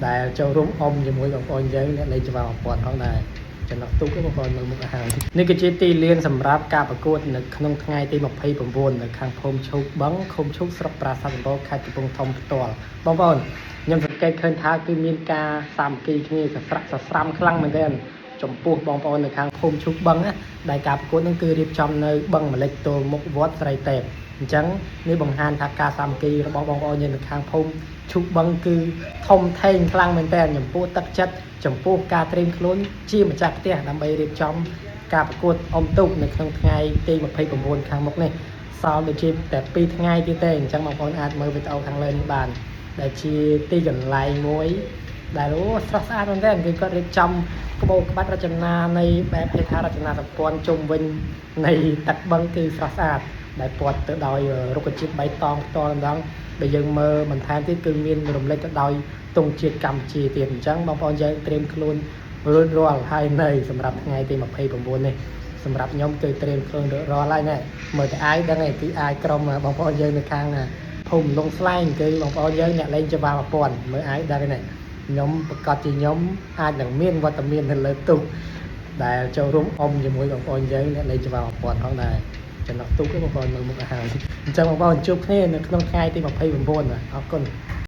ដែលចូលរួមអុំជាមួយបងប្អូនយើងអ្នកលេងច្បា1000ផងដែរចំណុះទូកបងប្អូនមើលមុខឲ្យហើយនេះគឺជាទីលានសម្រាប់ការប្រកួតនៅក្នុងថ្ងៃទី29នៅខាងភូមិឈូកបឹងឃុំឈូកស្រុកប្រាសាទសំបូរខេត្តកំពង់ធំផ្ទាល់បងប្អូនខ្ញុំសង្កេតឃើញថាគឺមានការសាមគ្គីគ្នាសស្រាក់សស្រាំខ្លាំងមែនទែនចំពោះបងប្អូននៅខាងភូមិឈូកបឹងណាដែលការប្រកួតនឹងគឺរៀបចំនៅបឹងម្លិចទល់មុខវត្តស្រីតេបអញ្ចឹងនេះបង្ហាញថាការសាមគ្គីរបស់បងប្អូនយើងនៅខាងភូមិឈូកបឹងគឺធំធេងខ្លាំងមែនទែនចំពោះទឹកចិត្តចំពោះការត្រៀមខ្លួនជាម្ចាស់ផ្ទះដើម្បីរៀបចំការប្រកួតអុំទូកនៅក្នុងថ្ងៃទី29ខាងមុខនេះសល់ដូចជាតែ2ថ្ងៃទៀតទេអញ្ចឹងបងប្អូនអាចមើលវីដេអូខាងលើនេះបានដែលជាទីកន្លែងមួយដែលអូស្រស់ស្អាតមែនទែនគឺគាត់រៀបចំក្បូរក្បាច់រចនានៃបែបហេដ្ឋារចនាសម្ព័ន្ធជុំវិញនៃទឹកបឹងគឺស្រស់ស្អាតដែលព័ទ្ធទៅដោយរុក្ខជាតិបៃតងផ្ទាល់ម្ដងដែលយើងមើលបន្ថែមទៀតគឺមានរំលេចទៅដោយទង់ជាតិកម្ពុជាទៀតអញ្ចឹងបងប្អូនយើងត្រៀមខ្លួនរួចរាល់ហើយនៅសម្រាប់ថ្ងៃទី29នេះសម្រាប់ខ្ញុំគឺត្រៀមខ្លួនរួចរាល់ហើយណែមើលតែអាយដឹងហើយគឺអាយក្រុមបងប្អូនយើងនៅខាងភូមិលងស្លែងគឺបងប្អូនយើងអ្នកលេងច្បា1000មើលអាយដឹងហើយណែខ្ញុំប្រកាសជាខ្ញុំអាចនឹងមានវត្តមាននៅលើទូកដែលចូលរួមអុំជាមួយបងប្អូនយើងអ្នកលេងច្បា1000ផងដែរចំណុះទូកបងប្អូនមើលមុខឲ្យហើយអញ្ចឹងបងប្អូនជួបគ្នានៅក្នុងថ្ងៃទី29អរគុណ។